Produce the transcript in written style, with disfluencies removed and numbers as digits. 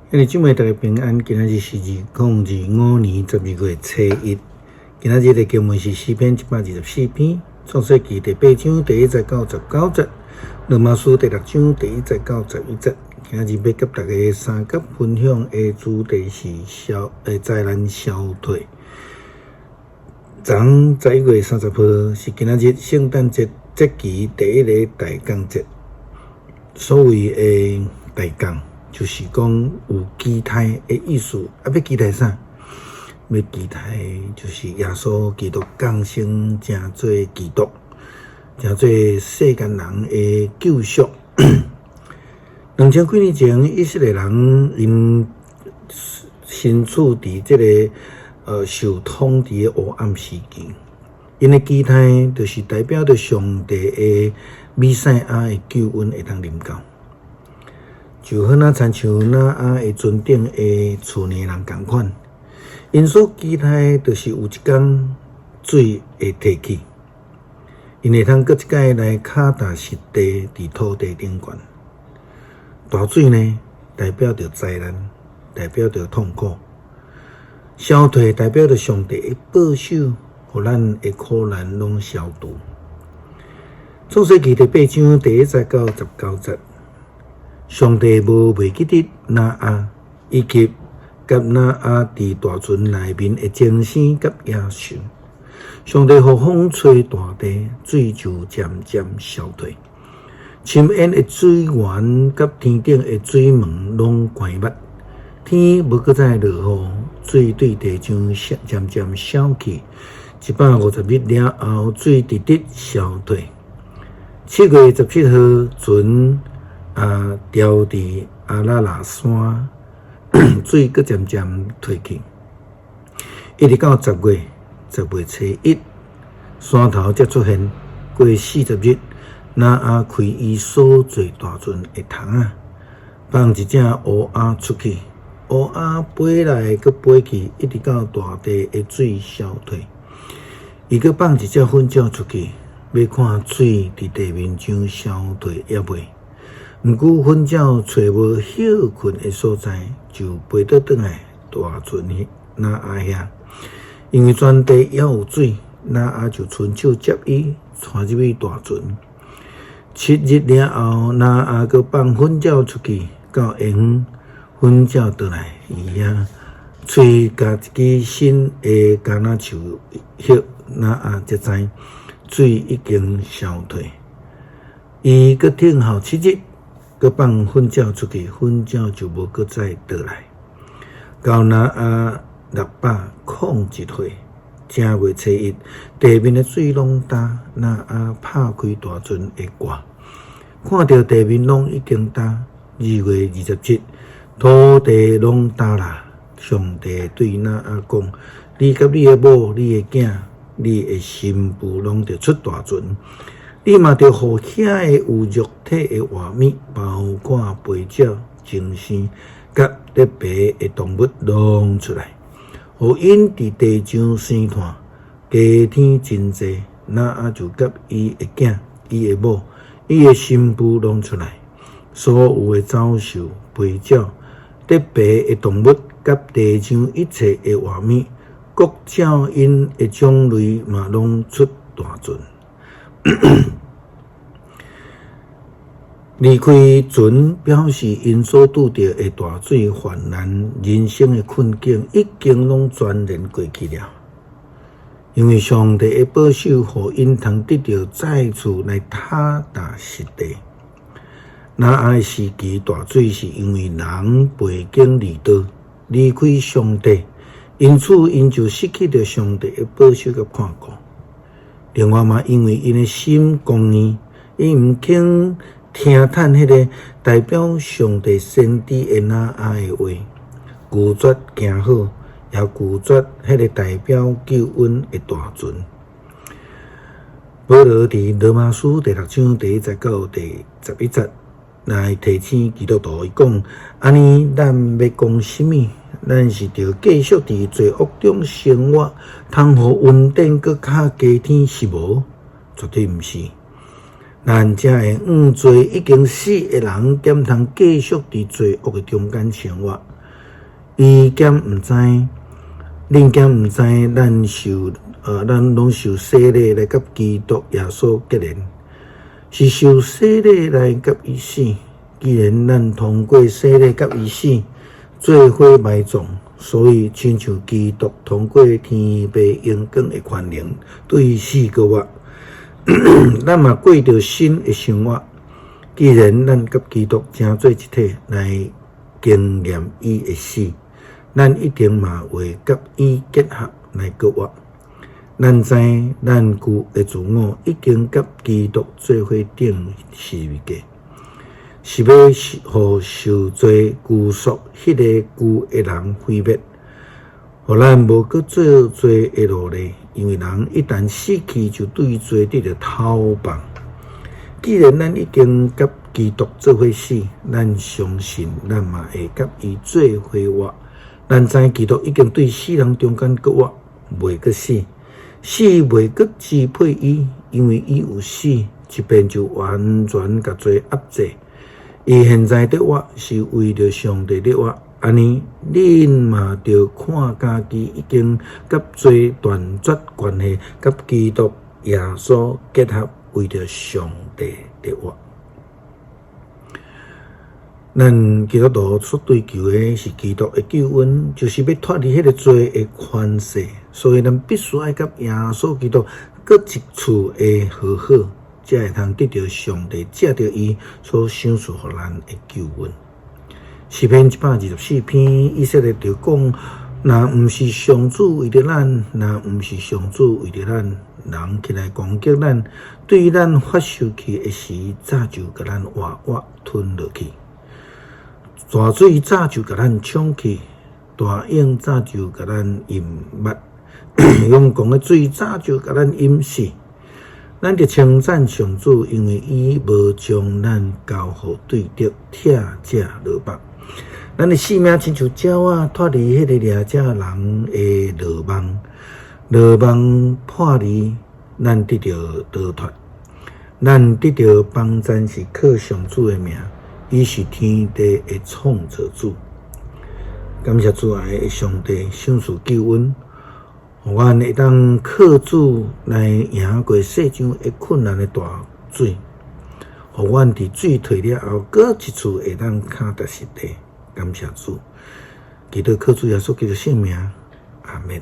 兄弟姊妹，大家平安。今仔日是2025年12月初一。今仔日的經文是詩篇124篇，創世記第八章第一節到19節，羅馬書第六章第一節到11節。今仔日欲佮大家相佮分享的主題是災難消退。昨昏11月30號是今仔日聖誕節節期第一个大降節。所謂的大降，就是講有期待的意思。啊，欲期待啥？欲期待就是耶穌基督降生，成做基督，成做世間人的救贖。2000幾年前，以色列人𪜶身處佇這个受統治的黑暗時期，𪜶的期待就是代表著上帝的彌賽亞的救恩會當臨到，就好若親像挪亞的船頂的厝內人仝款，𪜶所期待就是有一工水會退去，𪜶會通閣一擺來跤踏實地佇土地頂懸。大水呢，代表著災難，代表著痛苦；消退代表著上帝的保守，予咱的苦難攏消除。創世記第八章第一節到19節，上帝無袂記得挪亞，以及佮挪亞佇大船內面的精神佮野獸。上帝予風吹大地，水就漸漸消退。深淵的水源佮天頂的水門攏關密，天無閣再落雨，水對地上漸漸消去。150日了後，水直直消退。7月17號，船牢佇亞拉臘山，水閣漸漸退去，一直到十月，10月初一，山頭才出現。過40日，挪亞開伊所坐大船的窗仔，放一隻烏鴉出去，烏鴉飛來閣飛去，一直到大地的水消退。伊閣放一隻糞鳥出去，欲看水佇地面上消退猶未。毋過糞鳥揣無歇睏的所在，就飛倒轉來大船挪亞遐。因為全地猶有水，挪亞就伸手接伊，帶入去大船。7日了後，挪亞閣放糞鳥出去到下方，糞鳥倒來伊遐，喙共一支新的橄欖樹葉，挪亞才知水已經消退。伊閣等候七日，閣放糞鳥出去，糞鳥就無閣再倒來。到挪亞601歲，正月初一，地面的水攏乾，挪亞拍開大船的蓋，看著地面攏已經乾。2月27，土地攏乾啦。上帝對挪亞講：你佮你的某、你的囝、你的新婦攏著出大船，你嘛著予遐个有肉體的活物，包括飛鳥、精生佮咧爬的動物攏出來，予𪜶佇地上生湠，加添真濟。挪亞就佮伊的囝、伊的某、伊的新婦攏出來，所有的走獸、飛鳥、咧爬的動物，佮地上一切的活物，各照𪜶的種類嘛，攏出大船。離開船，表示𪜶所拄著的大水患難、人生的困境，已經攏全然過去了。因為上帝的保守，予𪜶通得著再次來跤踏實地。挪亞的時期大水是因為人背經離道，離開上帝，因此𪜶就失去著上帝的保守佮看顧。另外嘛，因為𪜶的心剛硬，𪜶毋肯聽趁彼个代表上帝先知的挪亞的話，拒絕行好，也拒絕彼个代表救恩的大船。保羅佇羅馬書第六章第一節到第11節來提醒基督徒，伊講：按呢，咱欲講啥物？咱是著繼續佇罪惡中生活，通予恩典閣較加添是無？絕對毋是。咱才會向罪已經死的人，敢通繼續佇罪惡的中間生活？伊敢毋知，恁敢毋知咱攏受洗禮來佮基督耶穌結連，是受洗禮來佮伊死。既然咱通過洗禮佮伊死，做伙埋葬，所以親像基督通過天父榮光的權能對死閣活，咱嘛過著新的生活。既然咱佮基督成做一體來經驗伊的死，咱一定嘛會佮伊結合來閣活。咱知咱舊的自我已經佮基督做伙釘十字架，是欲予受罪拘束彼个舊的人毀滅，予咱無閣做罪的奴隸。因為人一旦死去，就對罪得著偷放。既然咱已經佮基督做伙死，咱相信咱嘛會佮伊做伙活。咱知基督已經對死人中間閣活，袂閣死，死袂閣支配伊，因為伊有死，一遍就完全共罪壓制。伊現在佇活，是為著上帝佇活。按呢，恁嘛著看家己已經佮罪斷絕關係，佮基督耶穌結合，為著上帝佇活。咱基督徒所追求的是基督的救恩，就是欲脫離彼个罪的權勢，所以咱必須愛佮耶穌基督閣一次的和好，才會通得著上帝藉著伊所賞賜予咱的救恩。詩篇124篇，以色列就講：若毋是上主為著咱，若毋是上主為著咱，人起來攻擊咱，對咱發受氣的時，早就共咱活活吞落去；大水早就共咱沖去，大湧早就共咱淹沒，湧狂的水早就共咱淹死。咱著稱讚上主，因為伊無將咱交予對敵拆者蘿蔔。咱的性命親像鳥仔脫離彼个掠食人的羅網，羅網破離，咱得著逃脫。咱得著幫贊是靠上主的名，伊是天地的創造主。感謝主愛的上帝賞賜救恩，予阮會當靠主來贏過世上的困難的大水，予阮佇水退了後，閣一次會當跤踏實地。感謝主，祈禱靠主耶穌基督聖名，阿們。